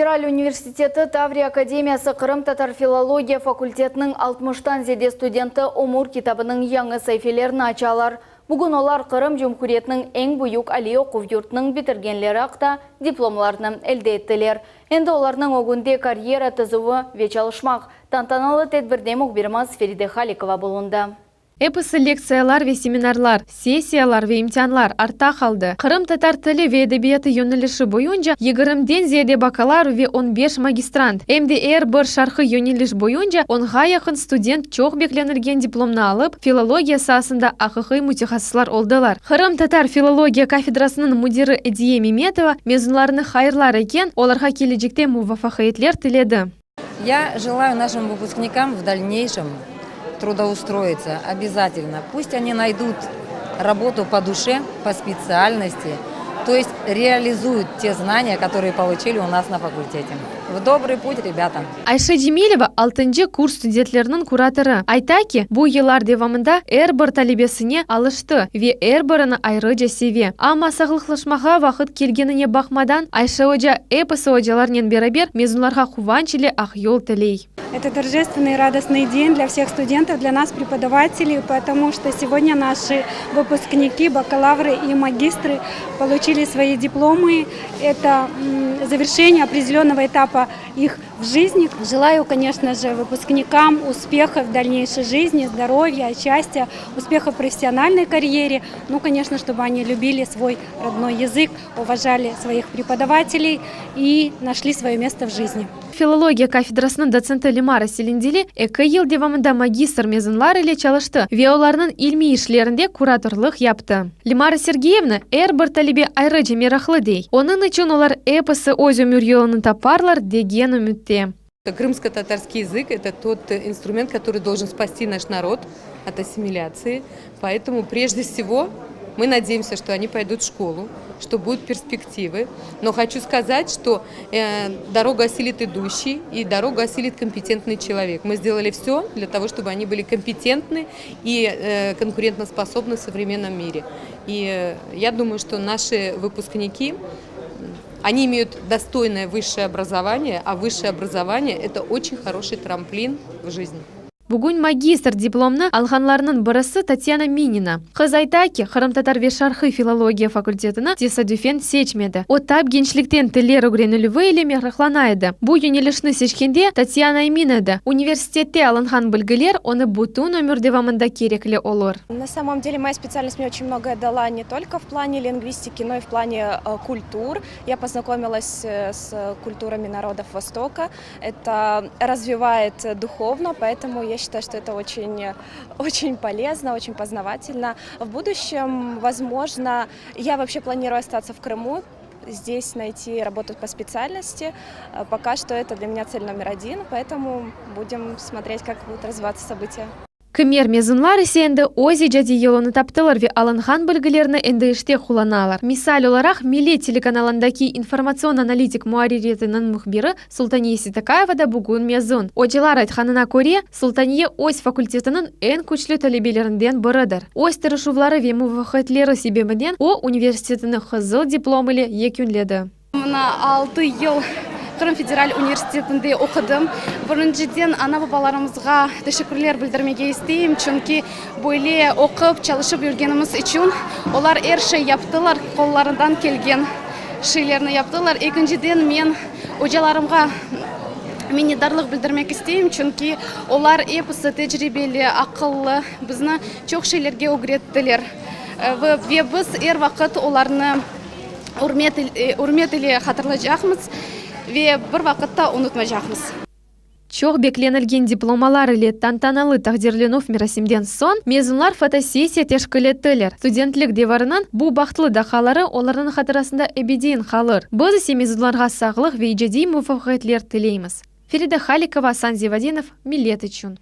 federal universiteti Tavriya akademiyası qırımtatar filologiya fakultetiniñ altmıştan ziyade studenti Ömür kitabınıñ yañı saifelerini açalar. Bugün olar Qırım Cumhuriyetiniñ eñ büyük aliy oquv yurtınıñ bitirgenleri aqta diplomlarnı elde ettiler. Endi olarnıñ ögünde karyera tizüvi ve çalışmaq. Tantanalı tedbirde mühbirimiz Feride Halikova bulundı. Episi lektsiyalar ve seminarlar, sessiyalar ve imtianlar artta qaldı. Qırımtatar tili ve edebiyatı yönelişi boyunca yigirmiden ziyade bakalavr ve on beş magistrant, em de er bir şarqiy yöneliş boyunca onğa yaqın student çoq beklenilgen diplomnı alıp, filologiya saasında aqiqiy mütehassıslar oldılar. Qırımtatar filologiya kafedrasınıñ müdiri Ediye Memetova mezunlarnı hayırlar eken, olarğa kelecekte muvafaqiyetler tiledi. Ya jelаю našim vıpusknikam v dalneyşem trudoustrojitsâ obâzatelno. Pust oni naydut rabotu po duşe, po spetsialnosti, to est realizuyut te znaniya, kotorıye poluçili u nas na fakultete. V dobrıy put, rebâta! Ayşe Cemileva, altıncı kurs studentleriniñ kuratorı, ayta ki, bu yıllar devamında er bir talebesine alıştı ve er birini ayrıca seve. Amma sağlıqlaşmağa vaqıt kelgenine baqmadan, Ayşe oca episi ocalarnen beraber mezunlarğa quvanç ile aq yol tiley. Это торжественный и радостный день для всех студентов, для нас, преподавателей, потому что сегодня наши выпускники, бакалавры и магистры получили свои дипломы. Это завершение определенного этапа их в жизни. Желаю, конечно же, выпускникам успехов в дальнейшей жизни, здоровья, счастья, успехов в профессиональной карьере. Ну, конечно, чтобы они любили свой родной язык, уважали своих преподавателей и нашли свое место в жизни. Filologiya kafedrasınıñ dotsenti Lemara Selendili eki yıl devamında magistr mezunlar ile çalıştı ve olarnıñ ilmiy işlerinde kuratorlıq yaptı. Lemara Sergeyevna, er bir talebe ayrıca meraqlı, dey. Onıñ içün olar episi öz ömür yolunı taparlar, degen ümütte. Крымско-татарский язык, это тот инструмент, который должен спасти наш народ от ассимиляции. Поэтому, прежде всего, мы надеемся, что они пойдут в школу, что будут перспективы. Но хочу сказать, что дорогу осилит идущий и дорогу осилит компетентный человек. Мы сделали все для того, чтобы они были компетентны и конкурентоспособны в современном мире. И я думаю, что наши выпускники, они имеют достойное высшее образование, а высшее образование – это очень хороший трамплин в жизни. Bugün magistr diplomnı alğanlarnıñ birisi Tatyana Minina. Qız ayta ki, qırımtatar ve şarqiy filologiya fakultetini tesadüfen seçmedi. O, tap gençlikten tiller ögrenilüvi ile meraqlana edi. Bu yönelişni seçkende Tatyana emin edi, universitette alınğan bilgiler onı bütün ömür devamında kerekli olur. Na samom dele moya spetsialnost mne oçen mnogoe dala ne tolko v plane lingvistiki, no i v plane kultur. Ya poznakomilas s kulturami narodov Vostoka. Это развивает духовно, поэтому я считаю, что это очень, очень полезно, очень познавательно. В будущем, возможно, я вообще планирую остаться в Крыму, здесь найти работу по специальности. Пока что это для меня цель номер один, поэтому будем смотреть, как будут развиваться события. Kimer mezunlar ise endi öz icadiy yolunı taptılar ve alınğan bilgilerni endi işte qullanalar. Misal olaraq, Millet telekanalındaki informatsion-analitik muarririyetiniñ mühbiri Sultaniye Seytakayeva da bugün mezun. Ocalar aytqanına köre, Sultaniye öz fakultetiniñ eñ küçlü talebelerinden biridir. Öz tırışuvları ve muvafaqiyetleri sebebinden o, universitetini qızıl diplom ile yekünledi. Mına altı yıl Qırım federal universitetinde oqudım. Birinciden, ana-babalarımızğa teşekkürler bildirmege isteyim, çünki böyle oqup, çalışıp yürgenimiz içün olar er şey yaptılar, qollarından kelgen şeylerni yaptılar. Ekinciden, men ocalarımğa minnetdarlıq bildirmek isteyim, çünki olar episi tecribeli, aqıllı, bizni çoq şeylerge ögrettiler ve biz er vaqıt olarnı Ürmet ile hatırlaycaqmız ve bir vaqıt da unutmaycaqmız. Çoq beklenilgen diplomalar ile tantanalı taqdirlenüv merasimden soñ, mezunlar fotosessiya teşkil ettiler. Studentlik deviriniñ bu bahtlı daqqaları olarnıñ hatırasında ebediyen qalır. Biz ise mezunlarğa sağlıq ve icadiy muvafaqiyetler tileymiz. Feride Halikova, Asan Zivadinov, Millet içün.